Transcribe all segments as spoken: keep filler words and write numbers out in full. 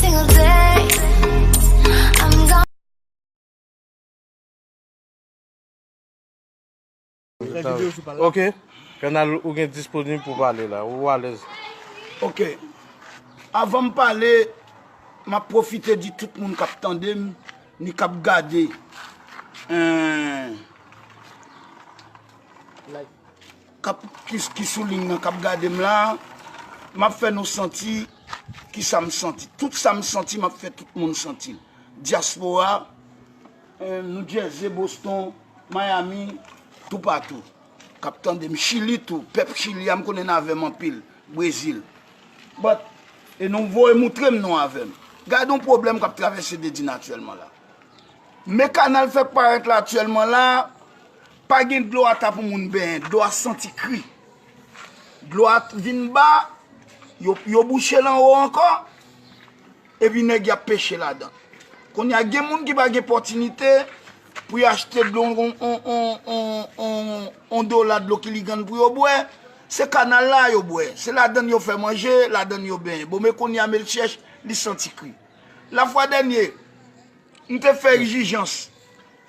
single day. I'm gone. Ok. Kanal, ou gen disponib pou pale la. Ou alèz. Ok. Avan m pale, m ap pwofite di tout moun k ap tande m, ni k ap gade, en, k ap, ki, ki sou liy nan, k ap gade m la, m ap fè nou santi ki sa m santi. Tout sa m santi, m ap fè tout moun santi l. Dyaspora, eh, New Jersey, Boston, Miami, toupatou. K ap tande m, Chili tou, pèp Chili a, m konnen n avè m anpil, Brezil. But, e nou voye moutre m nou avè m. Gade yon pwoblèm k ap travèse Dedin aktyèlman la. Men kanal fèk parèt la aktyèlman la, pa gen dlo ata pou moun benyen, dlo a santi kri. Dlo a vin ba, yo, yo bouche l anwo ankò, epi nèg y ap peche ladan. Kounye a, gen moun ki pa gen pòtinite pou y achte dlo, on, on, on, on, on, on dola dlo ki li gann pou yo bwè, se kanal la yo bwè. Se ladann yo fè manje, ladann yo benyen. Bon, men kounye a, men l chèch, li santi kri. Lafwa dènye, m te fè egzijans,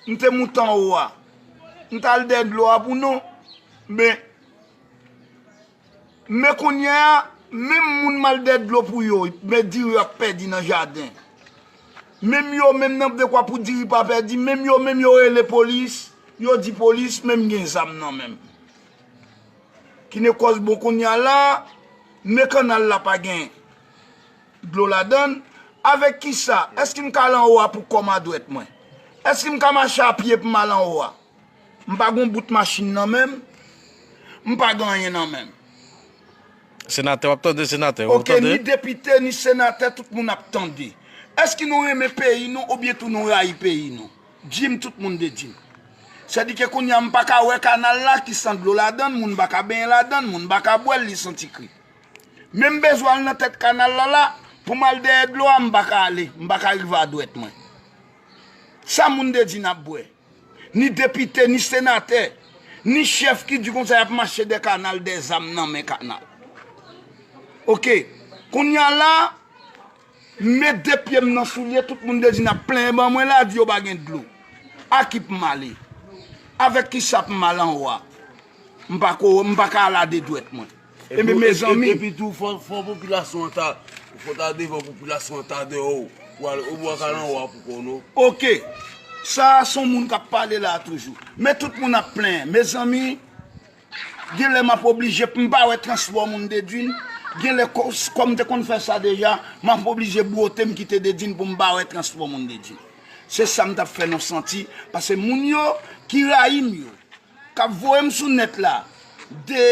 m te moute anwo a, m t al dèyè dlo a pou nou, men, men kounye a, menm moun m al dèyè dlo pou yo, men diri ap pèdi nan jaden. Menm yo, menm nan dekwa pou diri pa pèdi, menm yo, menm yo rele polis, yo di polis, menm gen zam nan men m. Ki ne kòz bon kounye a la, men kanal la pa gen dlo ladann, avèk kisa? Èske m ka al anwo a pou kò m a dwèt mwen? Èske m ka mache a pye pou m al anwo a? M pa gon bout machin nan men m, m pa gen anyen nan men m. Senatè, w ap tande senatè, w ap Ok, ni tande? Depite, ni senatè, tout moun ap tande. Èske nou renmen peyi nou oubyen tou nou rayi peyi nou? Di m tout moun Dedin. Sèdike kounye a m pa ka wè kanal la ki san dlo ladann, moun pa ka benyen ladann, moun pa ka bwè l, li santi kri. Men m bezwen al nan tèt kanal la la, pou m al dèyè dlo a, m pa ka ale, m pa ka rive a dwèt mwen. Sa moun Dedin ap bwè? Ni depite, ni senatè, ni chèf ki di konsa y ap mache dèyè kanal, dèyè zam nan men kanal. Ok, kounye a la, m met de pye m nan soulye, tout moun Dedin ap plenyen ban mwen la, di yo pa gen dlo. A ki pou m ale? Avèk kisa pou m al anwo a? M pa ko, m pa ka al a de dwèt mwen. Ebyen, mezanmi. Epi tou, fò, fò popilasyon an ta, fò ta devan popilasyon an ta dèyè w. Ou al, ou al anwo a pou kò w non. Ok. Sa a se yon moun k ap pale la toujou. Men tout moun ap plenyen. Mezanmi, gen lè m ap oblije, m pa wè transpò moun Dedin. Gen lè, kò, kòm m te konn fè sa deja, m ap oblije bwote m kite Dedin pou m pa wè transpò moun Dedin. Se sa m t ap fè nou santi, paske moun yo ki rayi m yo, k ap voye m sou nèt la, de,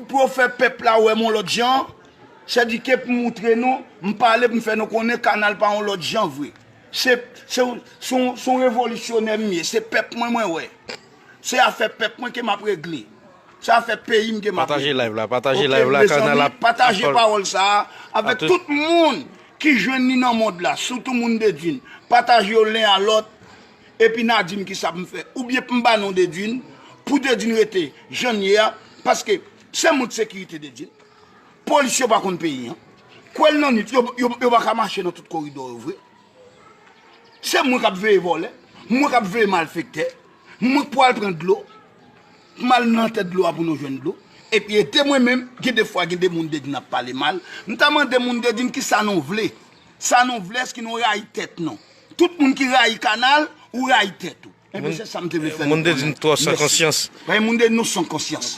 pou yo fè pèp la wè m yon lòt jan, sèdike pou moutre nou, m pale pou m fè nou konnen kanal pa yon lòt jan vre. Se, se, se, yon- se yon revolisyonè m ye, se pèp mwen mwen wè. Se afè pèp mwen ke m ap regle. Se afè peyi m ke m ap Pataje regle. Live la, pataje Ok, Live la, mezanmi, kanal la. Pataje Apòl- pawòl sa a avèk Atout- tout moun ki jwenn li nan mond la, sitou moun Dedin. Pataje yo len a lòt, epi n a di m kisa pou m fè. Oubyen pou m ba non Dedin, pou Dedin rete jan l ye a, paske se moun k sekirite Dedin. Polis yo pa konn peyi an. Kwè l nan nwit, yo, yo, yo pa ka mache nan tout koridò yo vre. Se mwen k ap veye vòlè, mwen k ap veye malfektè, mwen k pou al pran dlo, m al nan tèt dlo a pou nou jwenn dlo. Epi ede mwen menm, gen de fwa gen de moun Dedin ap pale mal. M ta mande moun Dedin kisa nou vle. Sa nou vle, èske nou rayi tèt nou? Tout moun ki rayi kanal, ou rayi tèt ou. Ebyen, se sa m te vle fè. Moun Dedin twò san konsyans. Paske moun Dedin nou san konsyans.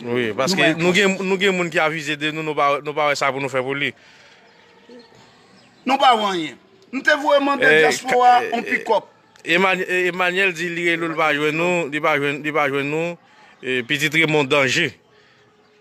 Wi, paske nou gen, nou gen moun ki avize de nou, nou pa, nou pa wè sa pou nou fè pou li. Nou pa wè anyen. M te voye mande dyaspora yon pikòp. Emmanuel di li rele w, li pa jwenn nou, li pa jwenn, li pa jwenn nou. E, pitit Raymond Danger.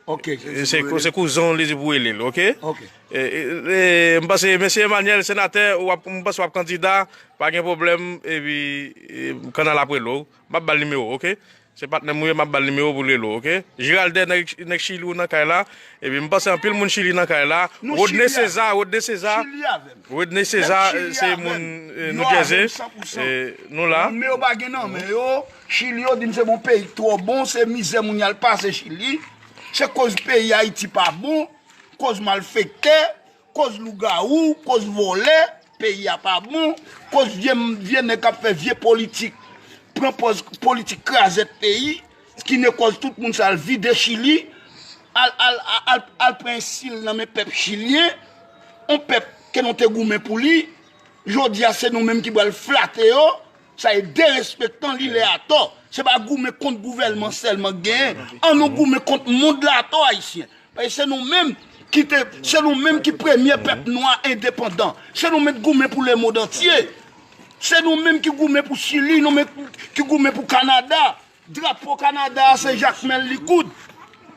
Ok. E, se, se kouzon li di pou rele l, ok? Ok. E, e, e, m panse, mesye Emmanuel, senatè, w ap, m panse w ap kandida, pa gen pwoblèm, epi, e, kanal ap rele w. M ap ba l nimewo, ok? Se patnè m ou ye, m ap ba l nimewo pou l rele w, ok? Giralde, nèg, nèg Chili ou nan kay la, epi m panse anpil moun Chili nan kay la. Rodney César, Rodney César, Rodney César, se moun, e, New Jersey, e, nou la. Men yo pa gen nan men yo. Chili, yo di m se bon peyi k twò bon, se mizè moun y al pase Chili. Se koz peyi Ayiti pa bon, koz malfektè, koz lougawou, koz vòlè. peyi a pa bon, koz vye, vye nèg k ap fè vye politik, pran pòz politik krazèt peyi, ki ne kòz tout moun sa al vide Chili, al, al, al, al, al pran ensil nan men pèp chilyen, yon pèp ke nou te goumen pou li, jodi a se nou menm ki pral flate yo, sa e derespektan, li lè atò. Se pa goumen kont gouvèlman sèlman k genyen, an nou goumen kont mond la atò ayisyen. Paske se nou menm ki te, se nou menm ki premye pèp nwa endepandan. Se nou menm ki goumen pou lemond antye. Se nou menm ki goumen pou Chili, nou menm ki goumen pou Kanada. Drapo Kanada a se Jakmèl li koud.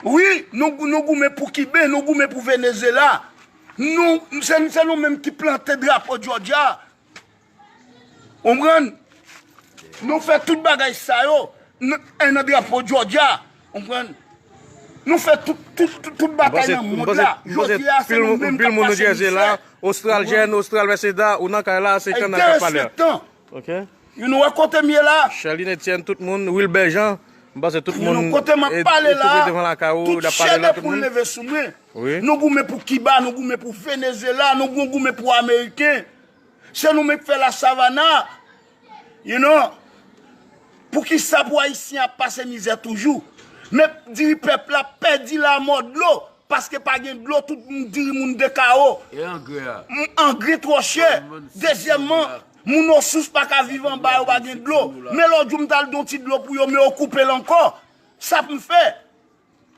Wi, nou, nou goumen pou Kiben, nou goumen pou Venezyela. Nou, se, se nou menm ki plante drapo Jòjya. Konprann? Nou fè tout bagay sa yo, n- e nan drapo Jòjya. Konprann? Nou fè tout, tout, tout, tout batay nan mond la. Jodi a, se nou menm k ap pase mizè. Ostraljen, Ostralvèseda, ou nan kay la, se kannal k ap pale a. Derespektan. Ok. Yon nou wè kote m ye la. Charline Etienne, tout moun, Wilbert Jean, m panse tout moun, kote m ap pale la, tout chede poul leve sou mwen. Nou goumen pou Kiba, nou goumen pou Venezyela, nou gou- goumen pou Ameriken. Se nou menm k fè la savana. You know? Poukisa pou Ayisyen ap pase mizè toujou? Men diri pèp la pèdi lamò dlo. Paske pa gen dlo, tout moun diri moun de kawo. E angrè a? M- Angrè twò chè. Dezyèmman, moun osous pa ka viv anba yo pa gen dlo. Men lòt jou m t al don ti dlo pou yo, men yo koupe l ankò. Sa pou m fè?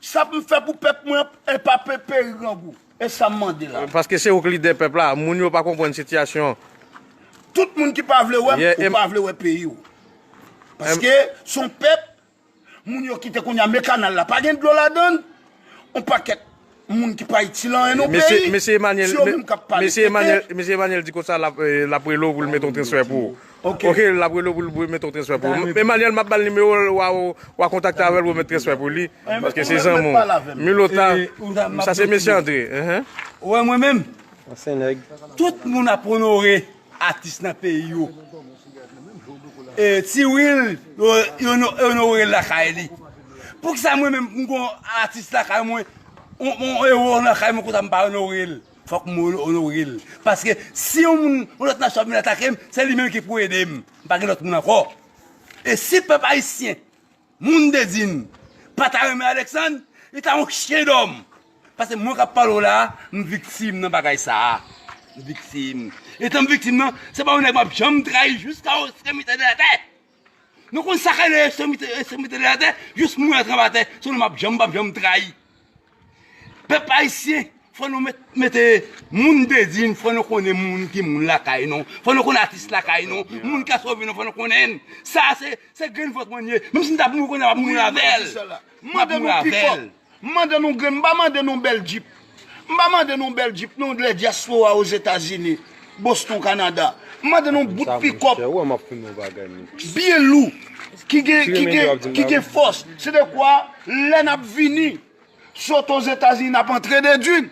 Sa pou m fè pou pèp mwen an e pa pe- peri grangou? E sa m mande la. Paske se ou k lidè pèp la, moun yo pa konprann sitiyasyon. Tout moun ki pa vle wè m, ou pa vle wè peyi w. Paske se yon pèp, moun yo kite kounye a, men kanal la pa gen dlo ladan l. On pakèt moun ki pa itil anyen nan peyi. Mesye Emmanuel, se yo menm k ap pale tete. Mesye Emmanuel di konsa l ap, eh, l ap rele w pou l mete yon transfè pou ou. Ok, l ap rele w pou l mete yon transfè pou ou. Emmanuel, m ap ba l nimewo l, w a, w a kontakte avè l pou w mete transfè pou li. Paske se zanmi w. Milota, sa se mesye Andre. Ou wè mwen menm? Tout moun ap onore atis nan peyi yo. E, Ti Will, yo, yo, yo onore l lakay li. Poukisa mwen menm, m gon atis lakay mwen, yon, yon ewo lakay mwen, konsa m pa onore l? Fòk m onore l. Paske si yon moun, yon lòt nasyon ap vin atake m, se li menm ki pou ede m. M pa gen lòt moun ankò. E si pèp ayisyen, moun Dedin, pa ta renmen Alexandre, li ta yon chen dòm. Paske mwen k ap pale w la a, m viktim nan bagay sa a. M viktim. Etan m viktim nan, se pa yon nèg m ap janm trayi jiska ekstremite de latè. Nou konn sa k rele ekstremite, ekstremite de latè, jis mwen antre anba tè, se yon nèg m ap janm, m p ap janm trayi. Pèp ayisyen, fò nou met, mete moun Dedin, fò nou konnen moun ki moun lakay nou. Fò nou konnen atis lakay nou. Moun k ap sove nou, fò nou konnen l. Sa a se, se grenn vant mwen ye. Menm si m t ap mouri kounye a, m ap mouri avè l. M ap mouri avè l. M mande nou grenn, m pa mande nou bèl djip. M pa mande nou bèl djip, non, lè dyaspora Ozetazini, Boston, Kanada. M mande nou bout pikòp byen lou, ki gen, ki gen, ki gen fòs. Se de kwa, lè n ap vini, sote Ozetazini, n ap antre Dedin.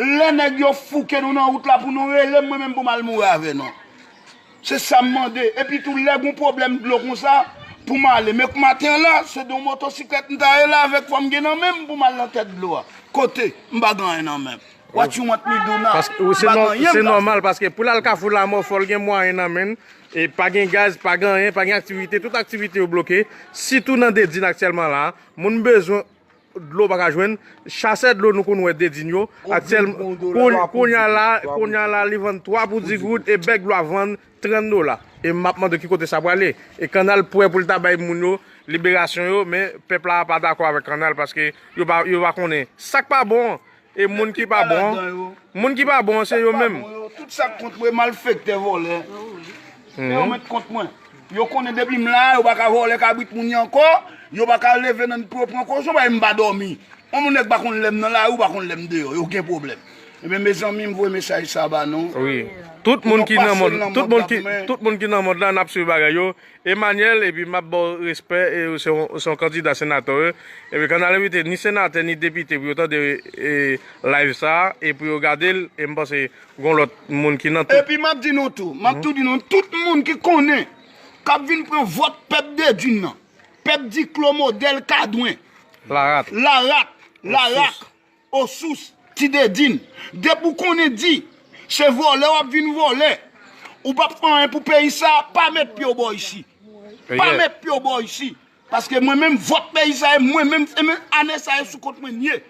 Lè nèg yo fouke nou nan wout la pou nou rele m, mwen menm pou m al mouri avè nou. Se sa m mande. Epi tou, lè gon pwoblèm dlo konsa, pou m ale. Men maten an la, se de yon motosiklèt m ta rele avèk, fò m gen nan men m pou m al nan tèt dlo a. Kote? M pa gen anyen nan men m. What you want me do now? Paske, wi, se nò-, se nòmal, paske pou l al Kafou Lamò, fò l gen mwayen nan men l. E pa gen gaz, pa gen anyen, pa gen aktivite. Tout aktivite yo bloke. Sitou nan Dedin aktyèlman la, moun bezwen dlo pa ka jwenn. Chasè dlo nou konn wè Dedin yo. Aktyèl, kounye a la, kounye a la, li vann twa pou di goud e bèg dlo a vann trant dola. E m ap mande ki kote sa prale. E Kannal prè pou l ta bay moun yo liberasyon yo, men pèp la pa dakò avèk Kannal paske yo pa, yo pa konnen sa k pa bon. E moun ki pa bon, moun ki pa bon, se yo menm. Tout sa k kont mwen, malfektè, vòlè. Se yo menm k kont mwen. Yo konnen depi m la, yo pa ka vòlè kabrit moun yo ankò, yo pa ka leve nan pran kochon, paske m pa dòmi. Yon moun nèg pa konn lè m nan lari, ou pa konn lè m deyò, yo gen pwoblèm. Ebyen, mezanmi, m voye mesaj sa ba nou. Wi. Tout moun ki nan mond, tout moun ki, tout moun ki nan mond la, n ap swiv bagay yo. Emmanuel, epi m ap ba w respè, e se yon, se yon kandida senatè, wi. Epi Kannal envite ni senatè, ni depite pou yo tande, e, live sa a, e pou yo gade l, e m panse gon lòt moun ki nan tout. Epi m ap di nou tou, m ap tou di nou, tout moun ki konnen, k ap vin pran vòt pèp Dedin nan, pèp Diklo, Modèl, Kadwen, Larat, Larat, Larak, Osous, Ti Dedin. Depi w konnen di, se vòlè w ap vin vòlè. Ou p ap fè anyen pou peyi sa, pa met pye w bò isi. Pa met pye w bò isi. Paske mwen menm, vòt peyi sa, e mwen menm, e menm ane sa, e sou kont mwen n ye.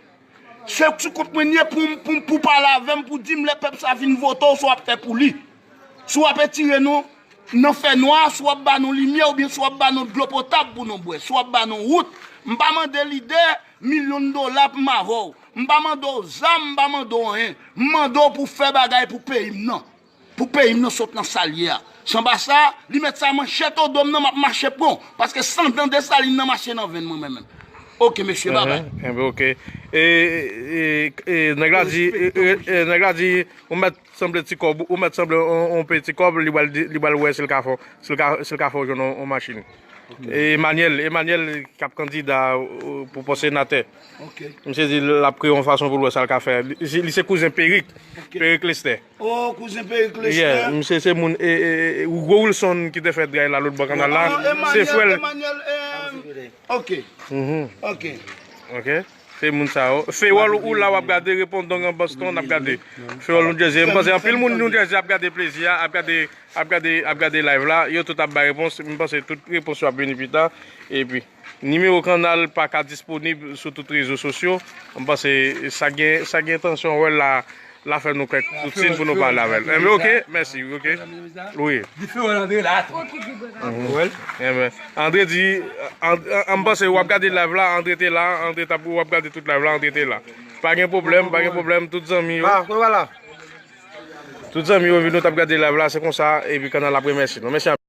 Se sou kont mwen n ye pou, pou, pou pale avè m, pou di m lè pèp sa vin vote w, sa w ap fè pou li. Si w ap etire nou nan fènwa, si w ap ba nou limyè, oubyen si w ap ba nou dlo potab pou nou bwè, si w ap ba nou wout. M pa mande lidè milyon dola pou m avè w. M pa mande w zam, m pa mande w anyen. M mande w pou w fè bagay pou peyi m nan. Pou peyi m nan sot nan sa l ye a. Sanba sa, li met sa manchèt o do m nan, m ap mache pran w. Paske san dan Desalin nan mache nan venn mwen, mwen menm. Oke, mesye, babay. Enben, oke. E, e, e, nèg la di, e, e, e, nèg la di, ou met sanble ti kòb, ou met sanble on, on pe ti kòb, li pral di, li pral wè si l ka fè, si l ka, si l ka fè w jwenn on, on machin. Emmanuel, Emmanuel k ap kandida, euh, pou pòs senatè. Misye di l ap kreye yon fason pou l wè sa l ka fè. Li, li se kouzen Perik, Perik Lestè. Oh, kouzen Perik Lestè. Yeah, misye se moun, e, e, e, gwo Wilson ki te fè dray la lòt bò kanal la. Se frè l. Emmanuel, Emmanuel, euh, ok. Ok. Ok. Se moun sa yo. Fewòl ou la w ap gade, Repondong an Boston ap gade. Fewòl New Jersey. M panse anpil moun New Jersey ap gade plezi a, ap gade, ap gade, ap gade live la. Yo tout ap bay repons. M panse tout repons yo ap vini pita. Epi, nimewo kanal pa ka disponib sou tout rezo sosyo. M panse sa gen, sa gen entansyon wè l la, l a fè nou kèk kout siy pou nou pale avè l. Enben, oke, mèsi, oke. Wi. Di Fewòl Andre la. Enben, Andre di, An-, an-, an m panse w ap gade live la, Andre te la, Andre t ap, w ap gade tout live la, Andre te la. Pa gen pwoblèm, pa gen pwoblèm, tout zanmi yo. Tout zanmi yo vin nou t ap gade live la, se konsa, epi kanal la ap remèsye nou. Mèsi anpil.